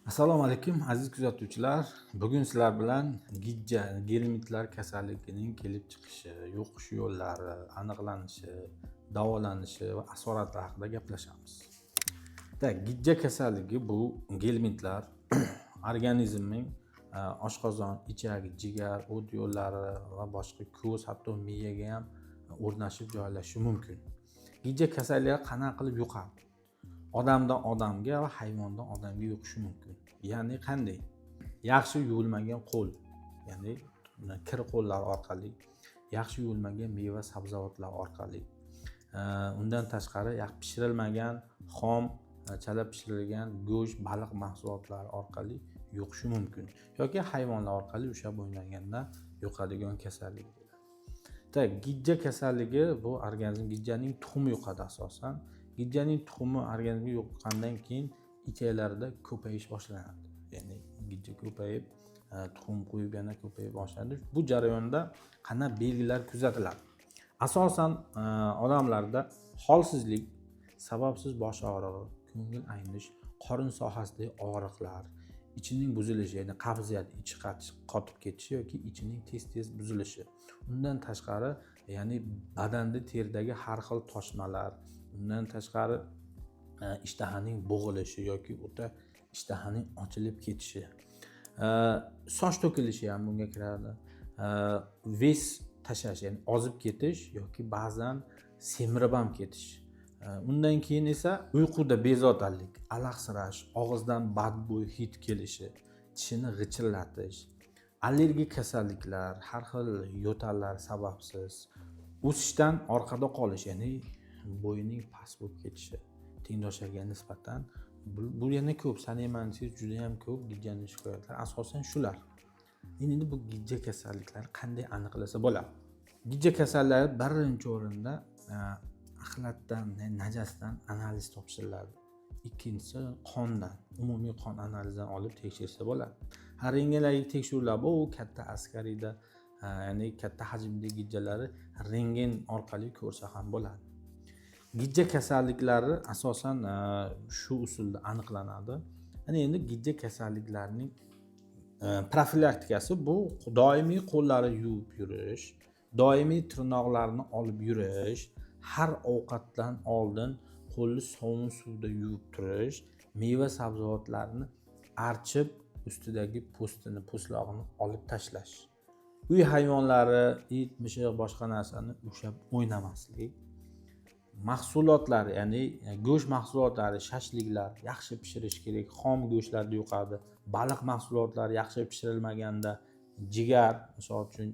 Assalomu alaykum, aziz kuzatuvchilar. Bugun sizlar bilan gijja, gelmintlar kasalligining kelib chiqishi, yuqish yo'llari, aniqlanishi, davolanishi va asoratlari haqida gaplashamiz. Так, gijja kasalligi bu gelmintlar organizmning oshqozon, ichak, jigar, o't yo'llari va boshqa ko'z, hatto miyaga ham o'rnashib joylashishi mumkin. Gijja kasalligi qanaqa qilib yuqadi? Odamdan odamga va hayvondan odamga yuqishi mumkin. Ya'ni qanday? Yaxshi yuvilmagan qo'l, ya'ni kir qo'llar orqali, yaxshi yuvilmagan meva sabzavotlar orqali, undan tashqari yaxshi pishirilmagan, xom, chala pishirilgan go'sht, baliq mahsulotlari orqali yuqishi mumkin yoki hayvonlar orqali ushlab o'ynaganda yuqadigan kasallik bo'ladi. Так, gijja kasalligi bu organizm gijjaning tuxumi yuqadi asosan. Gijjaning tuxumi organizmga yuqqandan keyin ichaklarda ko'payish boshlanadi. Ya'ni gijja ko'payib, tuxum qo'yib, yana ko'payib boshlanadi. Bu jarayonda qanday belgilar kuzatiladi? Asosan odamlarda holsizlik, sababsiz bosh og'rig'i, ko'ngil aynish, qorin sohasidagi og'riqlar, ichining buzilishi, ya'ni qabziyat, ichi qotib ketishi yoki ichining tez tez buzilishi. Undan tashqari, ya'ni badanda teridagi har xil toshmalar, undan tashqari ishtahaning bo'g'ilishi yoki o'ta ishtahaning ochilib ketishi, soch to'kilishi ham bunga kiradi, вес tashlash, ya'ni ozib ketish yoki ba'zan semirib ham ketish. Undan keyin esa uyquda bezovtalik, alahsirash, og'izdan badbo'y hid kelishi, tishini g'ichirlatish, allergik kasalliklar, har xil yo'tallar sababsiz, o'sishdan orqada qolish, ya'ni bo'yining past bo'lib ketishi tengdoshlarga nisbatan. Bu yana ko'p sanayman desangiz, juda yam ko'p gijjani shikoyatlari, asosan shular. Endi bu gijja kasalliklari qanday aniqlasa bo'ladi? Gijja kasalliklari birinchi o'rinda axlatdan, najasdan analiz topshiriladi. Ikkinchisi qondan, umumiy qon analizidan olib tekshirsa bo'ladi. Ha, rentgendagi tekshiruvlar bu katta askariyda, ya'ni katta hajmli gijjalari rentgen orqali ko'rsa ham bo'ladi. Gijja kasalliklari asosan shu usulda aniqlanadi. Ana endi gijja kasalliklarining profilaktikasi bu doimiy qo'llarni yuvib yurish, doimiy tirnoqlarni olib yurish, har ovqatdan oldin qo'lni sovun suvda yuvib turish, meva sabzavotlarni archib, ustidagi po'stini, po'stlog'ini olib tashlash, uy hayvonlari, it, mishiq, boshqa narsani ushlab o'ynamaslik, mahsulotlar, ya'ni go'sht mahsulotlari, shashliklar yaxshi pishirish kerak, xom go'shtlarni yuqadi, baliq mahsulotlari yaxshi pishirilmaganda, jigar, misol uchun,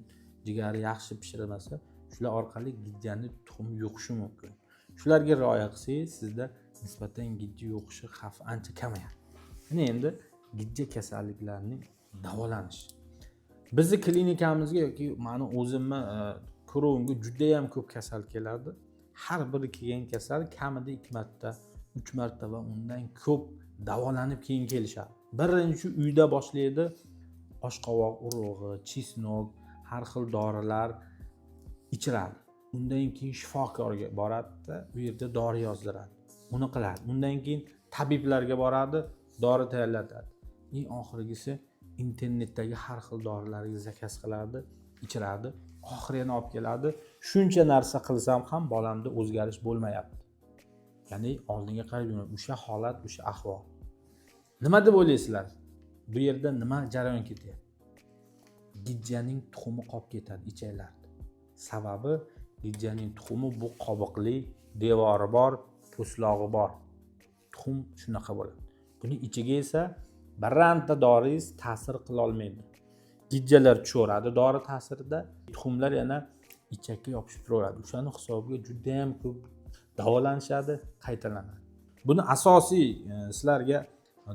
jigari yaxshi pishirilmasa, shular orqali gijjani tuxumi yuqishi mumkin. Shularga rioya qilsangiz, sizda nisbatan gijja yuqishi xavfi ancha kamayadi. Ana endi gijja kasalliklarining davolanishi. Bizni klinikamizga yoki mani o'zimni ko'ruvimga judayam ko'p kasal keladi. Har bir kelgan kasal kamida ikki marta, uch marta va undan ko'p davolanib keyin kelishadi. Birinchi uyda boshlaydi: oshqovoq urug'i, чеснок, har xil dorilar ichiradi. Undan keyin shifokorga boradida, u yerda dori yozdiradi, uni qiladi. Undan keyin tabiblarga boradi, dori tayyorlatadi. Eng oxirgisi internetdagi har xil dorilarga заказ qiladi, ichiradi. Oxiri yana olib keladi: "Shuncha narsa qilsam ham bolamda o'zgarish bo'lmayapti, ya'ni oldinga qarab yurmayapti, o'sha holat, o'sha ahvol." Nima deb o'ylaysizlar, bu yerda nima jarayon ketyapti? Gijjaning tuxumi qolib ketadi ichaklarda. Sababi gijjaning tuxumi bu qobiqli, devori bor, po'stlog'i bor, tuxum shunaqa bo'ladi. Buni ichiga esa bironta doringiz ta'sir qilolmaydi. Gijjalar tushaveradi dori ta'sirida, tuxumlar yana ichakka yopishib turaveradi. O'shani hisobiga judayam ko'p davolanishadi, qaytalanadi. Buni asosiy sizlarga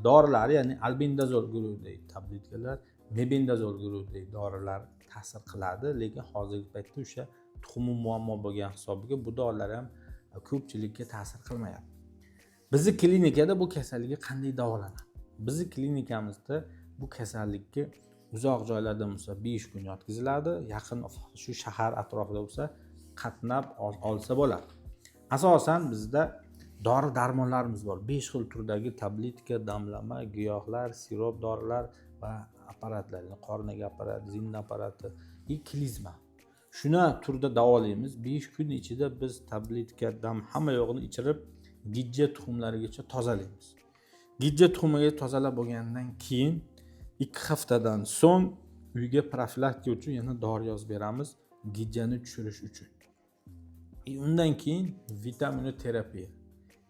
dorilar, ya'ni albendazol guruhidagi tabletkalar, mebendazol guruhidagi dorilar ta'sir qiladi. Lekin hozirgi paytda o'sha tuxumi muammo bo'lgan hisobiga bu dorilar ham ko'pchilikka ta'sir qilmayapti. Bizni klinikada bu kasallikka qanday davolanadi? Bizni klinikamizda bu kasallikka uzoq joylarda bo'lsa, 5 kun yotqiziladi, yaqin, shu shahar atrofida bo'lsa, qatnab olsa bo'ladi. Asosan bizda Dori darmonlarimiz bor, 5 xil turdagi tabletka, damlama, giyohlar, sirop dorilar va apparatlar, ya'ni qorniga apparat, zinda apparati и klizma. Shuna turda davolaymiz. 5 kun ichida biz tabletka, dam, hamma yo'g'ini ichirib, gijja tuxumlarigacha tozalaymiz. Gijja tuxumiga tozalab bo'lgandan keyin 2 haftadan so'ng uyga profilaktika uchun yana dori yozib beramiz, gijjani tushirish uchun. И undan keyin vitaminoterapiya,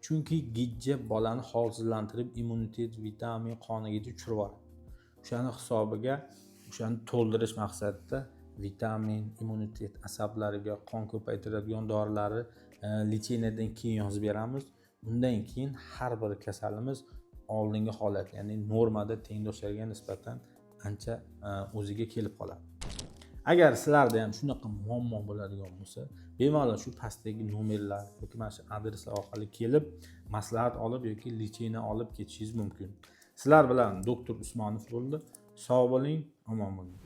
chunki gijja bolani holsizlantirib, immunitet, vitamin, qonigacha tushirib yuboradi. O'shani hisobiga, o'shani to'ldirish maqsadida vitamin, immunitet, asablariga qon ko'paytiradigan dorilarni лечение dan keyin yozib beramiz. Undan keyin har bir kasalimiz oldingi holat, ya'ni normada, tengdoshlariga nisbatan ancha o'ziga kelib qoladi. Agar sizlarda ham shunaqa muammo bo'ladigan bo'lsa, bemalol shu pastdagi nomerlar yoki mana shu adreslar orqali kelib, maslahat olib yoki лечение olib ketishingiz mumkin. Sizlar bilan doktor Usmonov bo'ldi. Sog' bo'ling, omon bo'ling.